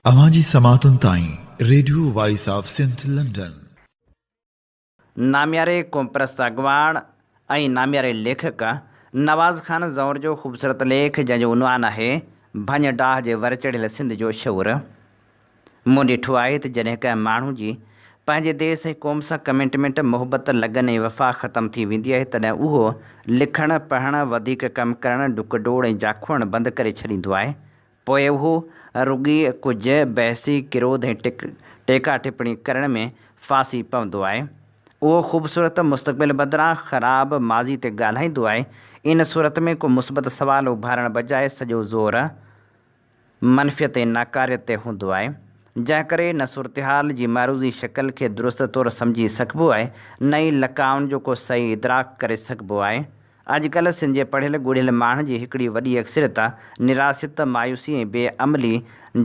اوهان جي سماعتن تائين radio voice of Sindh London. نامياري قومپرست اڳواڻ ۽ نامياري ليکڪ نواز خان زئور جو خوبصورت ليک جنهن جو عنوان آهي ڀڃ ڊاهه جي ور چڙهيل سنڌ جو شعور. مون ڏٺو آهي ته جڏهن ڪنهن ماڻهو جي پنهنجي ديس ۽ قوم سان ڪمٽمينٽ، محبت، لگن ۽ وفا ختم ٿي ويندي آهي تڏهن اهو لکڻ، پڙهڻ، وڌيڪ ڪم ڪرڻ، ڊڪ ڊوڙ ۽ جاکوڙڻ بند ڪري ڇڏيندو آهي. پوء اهو رڳي ڪجهه بحثي ڪروڌ ۽ ٽيڪا ٽپڻي ڪرڻ ۾ ڦاسي پوندو آهي. اهو خوبصورت مستقبل بدران خراب ماضي تي ڳالهائيندو آهي. ان صورت ۾ ڪو مثبت سوال اڀارڻ بجاء سڄو زور منفيت ۽ ناڪاريت تي هوندو آهي، جنهن ڪري نه صورتحال جي معروضي شڪل کي درست طور سمجهي سگهبو آهي، نه ئي لقائن جو ڪو صحيح ادراڪ ڪري سگهبو آهي. اڄڪلهه سنڌ جي پڙهيل ڳڙهيل ماڻهن جي هڪڙي وڏي اڪثريت نراسيت، مايوسي ۽ بي عملي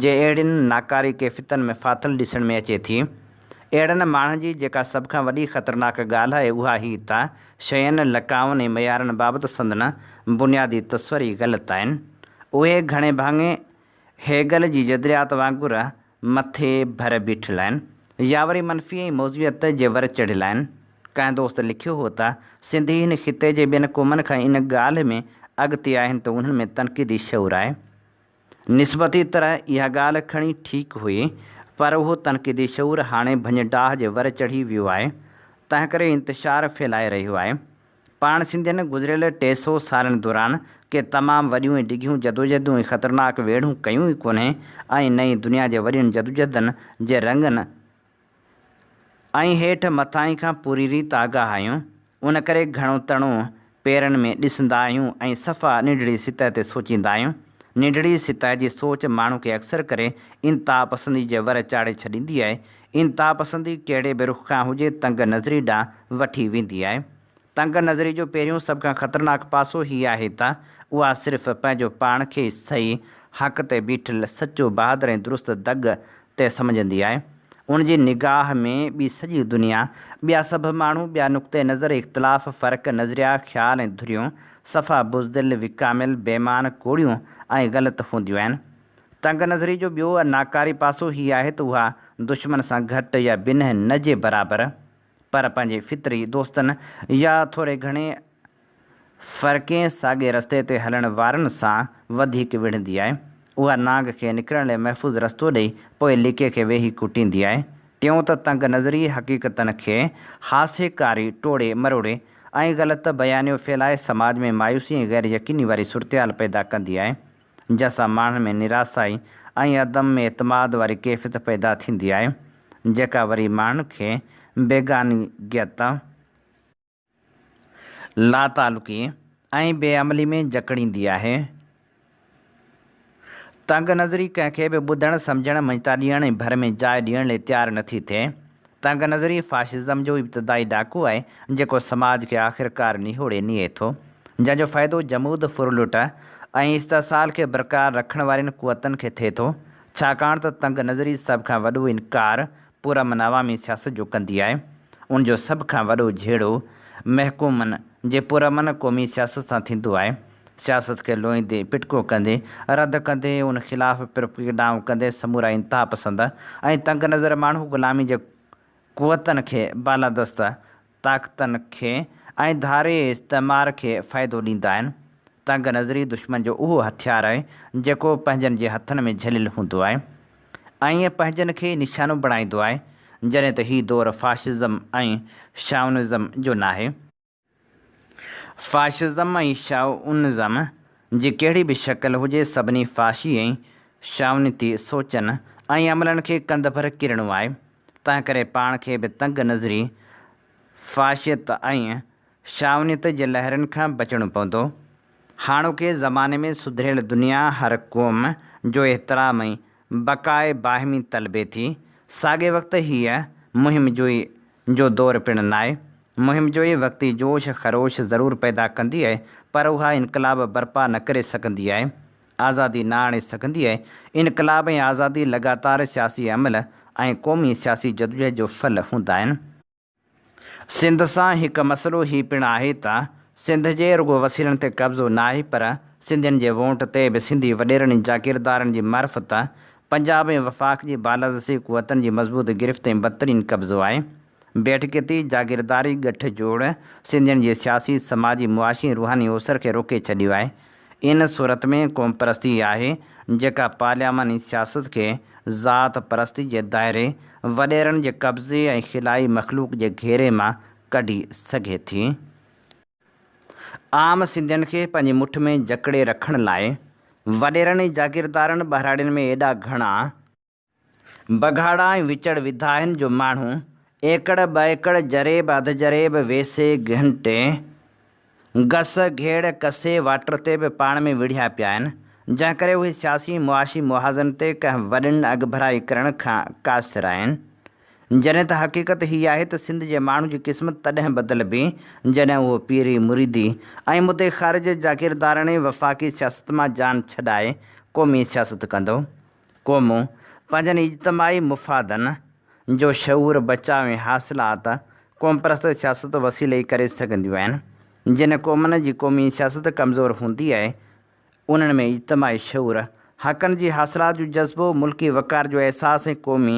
جي اهڙين ناڪاري ڪيفيتن ۾ ڦاٿل ڏسڻ ۾ اچي ٿي. اهڙن ماڻهن جي جيڪا سڀ کان وڏي خطرناڪ ڳالهه آهي اها هي ته شين، لقائن ۽ معيارن بابت سندن بنيادي تصور ئي غلط آهن. اهي گهڻي ڀاڱي هيگل جي جدليات وانگر مٿي ڀر بيٺل آهن يا وري منفي ۽ موضوعيت جي ور چڙهيل آهن. ڪنهن دوست لکيو هو ته سنڌي هن خطي جي ٻين قومن کان ان ڳالهه ۾ اڳتي آهن ته انهن ۾ تنقيدي شعور آهي. نسبتي طرح اها ڳالهه کڻي ٺيڪ هئي، پر اهو تنقيدي شعور هاڻي ڀڃ ڊاهه جي ور چڙهي ويو آهي، تنهنڪري انتشار ڦهلائي رهيو آهي. پاڻ سنڌين گذريل 300 سالن دوران ڪي تمام وڏيون ۽ ڊگهيون جدوجهدون ۽ خطرناڪ ويڙهون ڪيون ئي ڪونهي ۽ نه ئي دنيا جي وڏين جدوجهدن جي رنگن ۽ هيٺ مٿاهين کان پوري ريت آگاهه آهيون، ان ڪري گهڻو تڻو پيرن ۾ ڏسندا آهيون ۽ صفا ننڍڙي سطح تي سوچيندا آهيون. ننڍڙي سطح جي سوچ ماڻهو کي اڪثر ڪري انتهاپسندي جي ور چاڙهي ڇڏيندي آهي. انتهاپسندي ڪهڙي به رخ کان هجي تنگ نظري ڏانهن وٺي ويندي آهي. تنگ نظري جو پهريون سڀ کان خطرناڪ پاسو هي آهي ته اها صرف پنهنجو پاڻ کي ئي صحيح، حق تي بيٺل، سچو، بهادر ۽ درست دڳ تي سمجهندي آهي. ان جي نگاهه ۾ ٻي سڄي دنيا، ٻيا سڀ ماڻهو، ٻيا نقطه نظر، اختلاف، فرق، نظريا، خيال ۽ ڌريون صفا بزدل، وڪاميل، بيمان، ڪوڙيون ۽ غلط هونديون آهن. تنگ نظري جو ٻيو ناڪاري پاسو هي آهي ته اها دشمن سان گهٽ يا بنهه نه جي برابر، پر پنهنجي فطري دوستن يا ٿوري گهڻي فرقين ساڳئي رستي تي هلڻ وارن سان وڌيڪ وڙهندي آهي. اها نانگ کي نڪرڻ لئه محفوظ رستو ڏئي پوء ليڪي کي ويهي ڪٽيندي آهي. ٽيون ته تنگ نظري حقيقتن کي هاسيڪاري ٽوڙي مروڙي ۽ غلط بيانيو ڦهلائي سماج ۾ مايوسي ۽ غير يقيني واري صورتحال پيدا ڪندي آهي. جنهن سان ماڻهن ۾ نراسائي ۽ عدم اعتماد واري ڪيفيت پيدا ٿيندي آهي، جيڪا وري ماڻهن کي بيگانگيت، لاتعلقي ۽ بي عملي ۾ جڪڙيندي آهي. تنگ نظري ڪنهن کي به ٻڌڻ، سمجهڻ، مڃتا ڏيڻ ۽ ڀر ۾ جاء ڏيڻ لئي تيار نٿي ٿئي. تنگ نظري فاشزم جو ابتدائي ڏاڪو آهي، جيڪو سماج کي آخرڪار نهوڙي نيئي ٿو، جنهن جو فائدو جمود، ڦرلٽ ۽ استحصال کي برقرار رکڻ وارين قوتن کي ٿئي ٿو، ڇاڪاڻ ته تنگ نظري سڀ کان وڏو انڪار پرامن عوامي سياست جو ڪندي آهي. ان جو سڀ کان وڏو جهيڙو محڪومن جي پرامن قومي سياست سان ٿيندو آهي. سياست کي لوئيندي، پٽڪو ڪندي، رد ڪندي، ان خلاف پروپيگنڊائون ڪندي سمورا انتهاپسند ۽ تنگ نظر ماڻهو غلامي جي قوتن کي، بالادست طاقتن کي ۽ ڌارئي استعمار کي فائدو ڏيندا آهن. تنگ نظري دشمن جو اهو هٿيار آهي، جيڪو پنهنجن جي هٿن ۾ جهليل هوندو آهي ۽ پنهنجن کي ئي نشانو بڻائيندو آهي، جڏهن ته هي دور فاشزم ۽ شائونزم جو ناهي. فاشزم ۽ شائونزم جي ڪهڙي به شڪل هجي سڀني فاشي ۽ شائونيتي سوچن ۽ عملن کي ڪنڌ ڀر ڪرڻو آهي، تنهنڪري پاڻ کي به تنگ نظري، فاشيت ۽ شائونيت جي لهرن کان بچڻو پوندو. هاڻوڪي زماني ۾ سڌريل دنيا هر قوم جو احترام ۽ بقاء باهمي طلبي ٿي، ساڳئي وقت هيء مهم جوئي جو دور پڻ ناهي. مهم جوئي وقتي جوش خروش ضرور پيدا ڪندي آهي، پر اها انقلاب برپا نه ڪري سگهندي آهي، آزادي نه آڻي سگهندي آهي. انقلاب ۽ آزادي لڳاتار سياسي عمل ۽ قومي سياسي جدوجهد جو ڦل هوندا آهن. سنڌ سان هڪ مسئلو هي پڻ آهي ته سنڌ جي رڳو وسيلن تي قبضو ناهي پر سنڌين جي وونٽ تي به سنڌي وڏيرن ۽ جاگيردارن جي معرفت پنجاب ۽ وفاق جي بالادستي قوتن جي مضبوط گرفت ۽ بدترين قبضو آهي. بيٺڪيتي جاگيرداري ڳٺ جوڙ سنڌين جي سياسي، سماجي، معاشي ۽ روحاني اوسر کي روڪي ڇڏيو آهي. ان صورت ۾ قومپرستي ئي آهي جيڪا پارلياماني سياست کي ذات پرستي جي دائري، وڏيرن جي قبضي ۽ خلائي مخلوق جي گهيري مان ڪڍي سگهي ٿي. عام سنڌين کي پنهنجي مٺ ۾ جڪڙي رکڻ لاء وڏيرن ۽ جاگيردارن ٻهراڙين ۾ ايڏا گهڻا، بگهاڙا ۽ وچڙ وڌا آهن جو ماڻهو ايڪڙ ٻه ايڪڙ، جريب اڌ جريب، ويسي گهنٽي، گس، گهيڙ، ڪسي، واٽر تي به پاڻ ۾ وڙهيا پيا آهن، جنهن ڪري اهي سياسي ۽ معاشي محاذن تي ڪنهن وڏين اڳڀرائي ڪرڻ کان قاصر آهن. جڏهن ته حقيقت هي آهي ته سنڌ جي ماڻهو جي قسمت تڏهن بدلبي جڏهن اهو پيري مريدي ۽ مدي خارج جاگيرداراڻي وفاقي سياست مان جان ڇڏائي قومي سياست ڪندو. قومون پنهنجن اجتماعي مفادن جو شعور، بچاء ۽ حاصلات قومپرست سياست وسيلي ئي ڪري سگهنديون آهن. جن قومن جي قومي سياست ڪمزور هوندي آهي، انهن ۾ اجتماعي شعور، حقن جي حاصلات جو جذبو، ملڪي وقار جو احساس ۽ قومي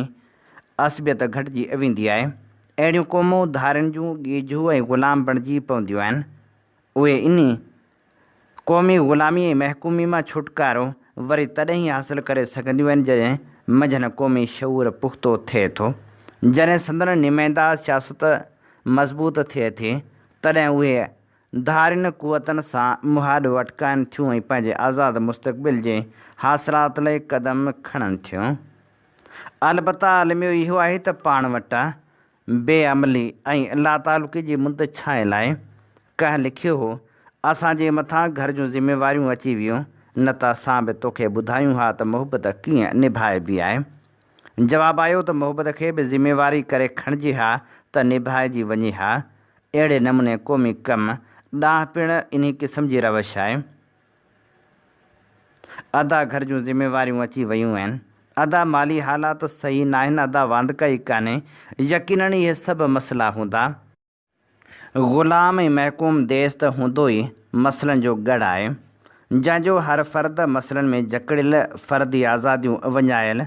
عصبيت گهٽجي ويندي آهي. اهڙيون قومون ڌارين جون ڳيجهو ۽ غلام بڻجي پونديون آهن. اهي انهي قومي غلامي ۽ محڪومي مان ڇوٽڪارو وري تڏهن ئي حاصل ڪري سگهنديون آهن جڏهن منجهن قومي شعور پختو ٿئي ٿو. جڏهن سندن نمائنده سياست مضبوط ٿئي ٿي، تڏهن اهي ڌارين قوتن سان مهاڏو اٽڪائن ٿيون ۽ پنهنجي آزاد مستقبل جي حاصلات لئي قدم کڻن ٿيون. البته الميو اهو آهي ته پاڻ وٽ بي عملي ۽ لاتعلقي جي مند ڇانيل آهي. ڪنهن لکيو هو، اسان جي مٿان گهر جون ذميواريون اچي ويون، نه ته اسان به توکي ٻڌايون ها ته محبت ڪيئن نڀائبي آهي. جواب آيو ته محبت کي به ذميواري ڪري کڻجي ها ته نڀائجي وڃي ها. اهڙي نموني قومي ڪم ڏانهن پڻ انهي قسم جي روش آهي. ادا گهر جون ذميواريون اچي ويون آهن. ادا مالي حالات صحيح ناهن ادا واندڪائي ڪانهي. يقينن اهي سڀ مسئلا هوندا. غلام ۽ محڪوم ديس ته هوندو ئي مسئلن جو ڳڙهه آهي. جنهن جو هر فرد مسئلن ۾ جڪڙيل، فردي آزاديون وڃايل،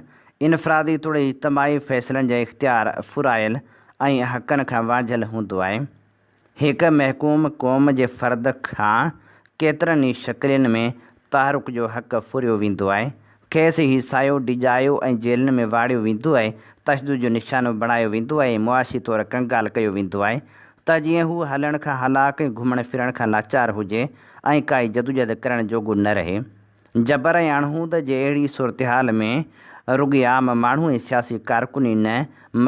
انفرادي توڙي اجتماعي فيصلن جا اختيار ڦرايل ۽ حقن کان وانجهيل هوندو آهي. هڪ محڪوم قوم جي فرد کان ڪيترن ئي شڪلين ۾ تحرڪ جو حق ڦريو ويندو آهي. کيس هيسايو، ڊڄايو ۽ جيلن ۾ واڙيو ويندو آهي، تشدد جو نشانو بڻايو ويندو آهي ۽ معاشي طور ڪنگال ڪيو ويندو آهي ته جيئن هو هلڻ کان هلاڪ ۽ گهمڻ ڦرڻ کان لاچار هجي ۽ ڪائي جدوجهد ڪرڻ جوڳو نه رهي. جبر ۽ اڻهوند جي اهڙي صورتحال ۾ رڳي عام ماڻهو ۽ سياسي ڪارڪن ئي نه،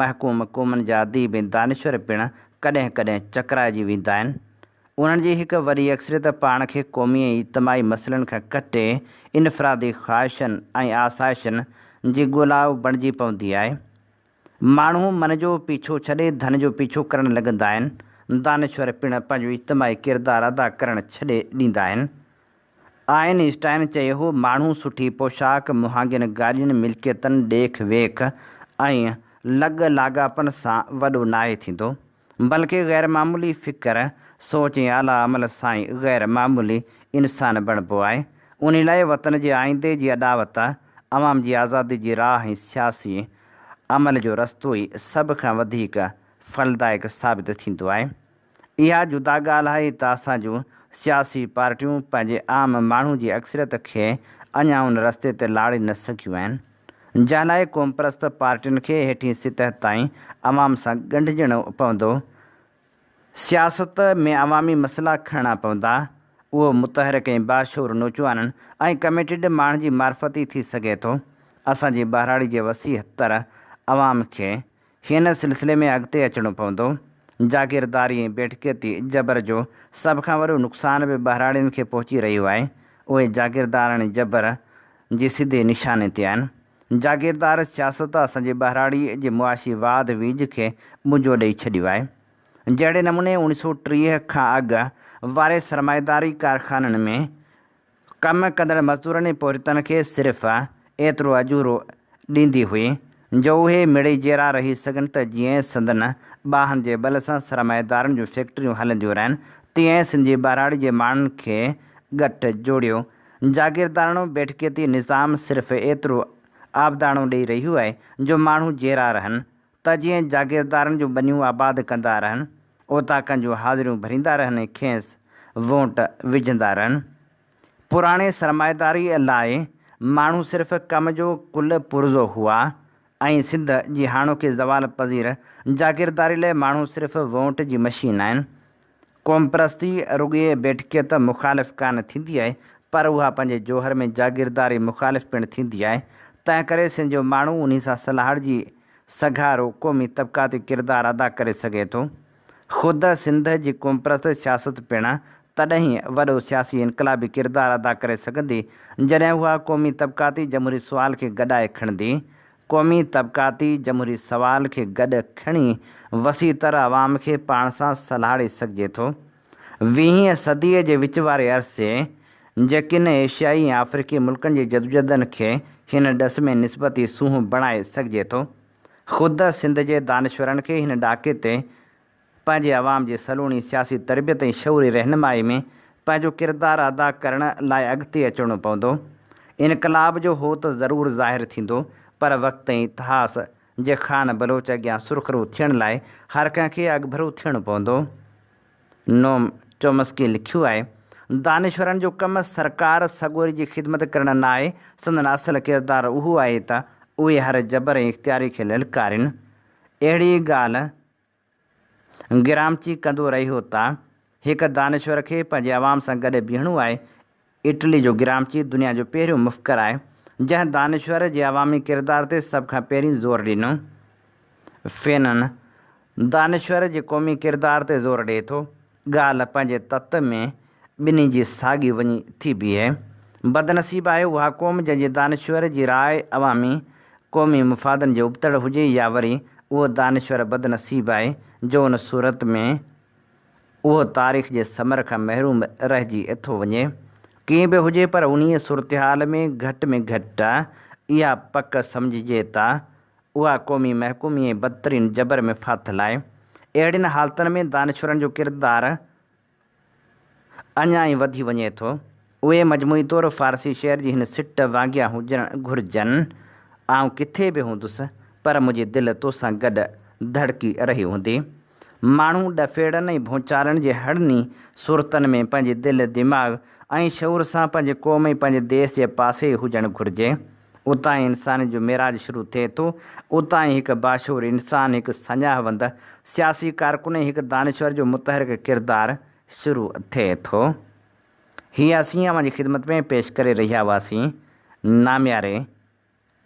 محڪوم قومن جا اديب ۽ دانشور پڻ ڪڏهن ڪڏهن چڪرائجي ويندا آهن. انهن جي هڪ وڏي اڪثريت پاڻ کي قومي ۽ اجتماعي مسئلن کان ڪٽي انفرادي خواهشن ۽ آسائشن جي ڳولائو بڻجي پوندي آهي. ماڻهو من جو پيڇو ڇڏي ڌن جو پيڇو ڪرڻ لڳندا آهن. دانشور پڻ پنهنجو اجتماعي ڪردار ادا ڪرڻ ڇڏي ڏيندا آهن. آئن اسٽائن چيو هو، ماڻهو سٺي پوشاڪ، مهانگين گاڏين، ملڪيتن، ڏيک ويک ۽ لڳ لاڳاپن سان وڏو ناهي ٿيندو، بلڪه غير معمولي فڪر، سوچ ۽ اعليٰ عمل سان ئي غير معمولي انسان بڻبو آهي. انهي لاء وطن جي آئيندي جي اڏاوت، عوام جي آزادي جي راهه ۽ سياسي عمل جو رستو ئي سڀ کان وڌيڪ ڦلدائڪ ثابت ٿيندو آهي. اها جدا ڳالهه آهي ته اسان جون سياسي پارٽيون پنهنجي عام ماڻهو جي اڪثريت کي اڃا ان رستي تي لاڙي نه سگهيون آهن، جنهن لاء قومپرست پارٽين کي هيٺين سطح تائين عوام سان ڳنڍجڻو پوندو، سياست ۾ عوامي مسئلا کڻڻا پوندا، اهو متحرڪ ۽ باشعور نوجوانن ۽ ڪميٽيڊ ماڻهن جي معرفت ئي ٿي سگهي ٿو. اسان جي ٻهراڙي جي وسيع تر عوام کي هن سلسلي ۾ اڳتي اچڻو پوندو. جاگيرداري ۽ بيٺڪيتي جبر جو سڀ کان وڏو نقصان به ٻهراڙين کي پهچي رهيو آهي. اهي جاگيرداراڻي جبر جي سڌي نشاني تي آهن. جاگيردار سياست اسان جي ٻهراڙي جي معاشي واڌ ويجهه کي ٻنجو ڏئي ڇڏيو آهي. جهڙي نموني 1930 کان اڳ واري سرمائيداري ڪارخانن ۾ ڪم ڪندڙ مزدورن ۽ پورهيتن کي صرف ايترو اجورو ڏيندي هئي، جو اهي مڙئي جيئرا رهي سگهن ته جيئن سندن ٻانهن جي ٻل سان سرمائيدارن جون فيڪٽريون هلنديون رهن، تيئن سنڌ جي ٻهراڙي جي ماڻهن کي ڳٺ جوڙيو جاگيرداراڻو بيٺڪيتي نظام صرف ايترو آبداڻو ڏئي رهيو آهي جو ماڻهو جيئرا رهن ته جيئن جاگيردارن جون ٻنيون آباد ڪندا رهن، اوطاقن جون حاضريون ڀريندا رهن ۽ کيس وونٽ وجهندا رهن. پراڻي سرمائيداريء لاء ماڻهو صرف ڪم جو ڪل پرزو هئا ۽ سنڌ جي هاڻوڪي زوال پذير جاگيرداري لاء ماڻهو صرف وونٽ جي مشين آهن. قومپرستي رڳي بيٺڪيت مخالف ڪانه ٿيندي آهي، پر اها پنهنجي جوهر ۾ جاگيرداري مخالف پڻ ٿيندي آهي. تنهنڪري سنڌ جو ماڻهو انهي سان سلهاڙجي سگهارو قومي طبقاتي ڪردار ادا ڪري سگهي ٿو. خود سنڌ جي قومپرست سياست پڻ تڏهن ئي وڏو سياسي انقلابي ڪردار ادا ڪري سگهندي، جڏهن اها قومي طبقاتي جمهوري سوال کي گڏائي کڻندي. قومي طبقاتي جمهوري سوال کي گڏ کڻي وسيع تر عوام کي پاڻ سان سلهاڙي سگهجي ٿو. ويهين صديء جي وچ واري عرصي جي ڪن ايشيائي ۽ آفريقي ملڪن جي جدوجهدن کي هن ڏس ۾ نسبتي سونهون بڻائي سگهجي ٿو. خود سنڌ جي دانشورن کي هن ڏاڪي تي پنهنجي عوام جي سلوڻي سياسي تربيت ۽ شعوري رهنمائي ۾ پنهنجو ڪردار ادا ڪرڻ لاء اڳتي اچڻو پوندو. انقلاب جو هو ته ضرور ظاهر ٿيندو پر وقت ۽ اتهاس جي خان بلوچ اڳيان سرخرو ٿيڻ لاء هر ڪنهن کي اڳڀرو ٿيڻو پوندو. نوم چومسڪي لکيو آهي، دانشورن جو ڪم سرڪار سڳوري جي خدمت ڪرڻ ناهي، سندن اصل ڪردار اهو آهي ته اهي هر جبر ۽ اختياري کي للڪارين. اهڙي ڳالهه گرامچي ڪندو رهيو ته هڪ دانشور کي پنهنجي عوام سان گڏ بيهڻو آهي. اٽلي جو گرامچي دنيا جو پهريون مفڪر آهي، جنهن دانشور جي عوامي ڪردار تي سڀ کان پهرين زور ڏنو. فينن دانشور جي قومي ڪردار تي زور ڏئي ٿو. ڳالهه پنهنجي تت ۾ ٻنهي جي ساڳي وڃي ٿي بيهي. بدنصيب آهي اها قوم جنهن جي دانشور جي راء عوامي قومي مفادن جي ابتڙ هجي يا وري اهو دانشور بدنصيب آهي جو ان صورت ۾ اهو تاريخ جي ثمر کان محروم رهجي ٿو وڃي. ڪيئن به هجي پر انهيء صورتحال ۾ گهٽ ۾ گهٽ اها پڪ سمجهجي ته اها قومي محڪومي ۽ بدترين جبر ۾ ڦاٿل آهي. اهڙين حالتن ۾ دانشورن جو ڪردار اڃا ئي وڌي وڃي ٿو. اهي مجموعي طور فارسي شعر جي هن سٽ وانگيان هجڻ گهرجن، آئون ڪٿي به هوندس، پر منهنجي دل توسان گڏ ڌڙڪي رهي هوندي. ماڻهو ڏڦيڙن ۽ ڀونچالن جي هڙني صورتن ۾ پنهنجي دل، دماغ ۽ شعور سان پنهنجي قوم ۽ پنهنجي ديس جي پاسي ئي هجڻ گهرجي. اتان ئي انسانيت جو معراج شروع ٿئي ٿو. اتان ئي هڪ باشعور انسان، هڪ ساڃاهه وند سياسي ڪارڪن ۽ هڪ دانشور جو متحرڪ ڪردار شروع ٿئي ٿو. هي اسين اوهان جي خدمت ۾ پيش ڪري رهيا هئاسين نامياري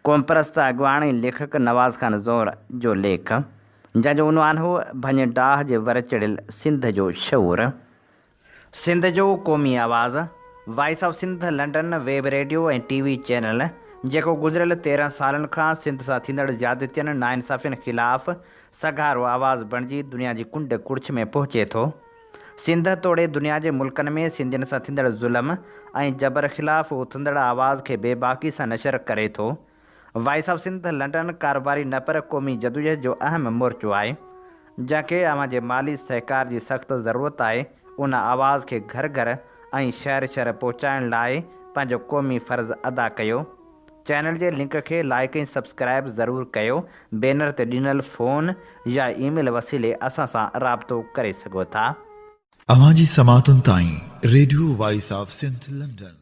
قومپرست اڳواڻ ۽ ليکڪ نواز خان زهر جو ليک، جنهن جو عنوان هو ڀڃ ڊاهه جي ور چڙهيل سنڌ جو شعور. سنڌ جو قومي آواز، voice of Sindh London web radio ۽ T V channel, جيڪو گذريل 13 سالن کان سنڌ سان ٿيندڙ زيادتين، ناانصافين خلاف سگهارو آواز بڻجي دنيا جي ڪنڊ ڪڙڇ ۾ پهچي ٿو. سنڌ توڙي دنيا جي ملڪن ۾ سنڌين سان ٿيندڙ ظلم ۽ جبر خلاف اٿندڙ آواز کي بيباڪي سان نشر ڪري ٿو. وائس آف سنڌ لنڊن ڪاروباري نه پر قومي جدوجهد جو اهم مورچو آهي، جنهن کي اوهان جي مالي سهڪار جي سخت ضرورت آهي، ان آواز کي گهر گهر ۽ شهر شهر پهچائڻ لاء پنهنجو قومي فرض ادا ڪيو. چينل جي لنڪ کي لائيڪ ۽ سبسڪرائيب ضرور ڪيو بينر تي ڏنل فون يا اي ميل وسيلي اسان سان رابطو ڪري سگهو ٿا. اوهان جي سماعتن تائين radio voice of Sindh London.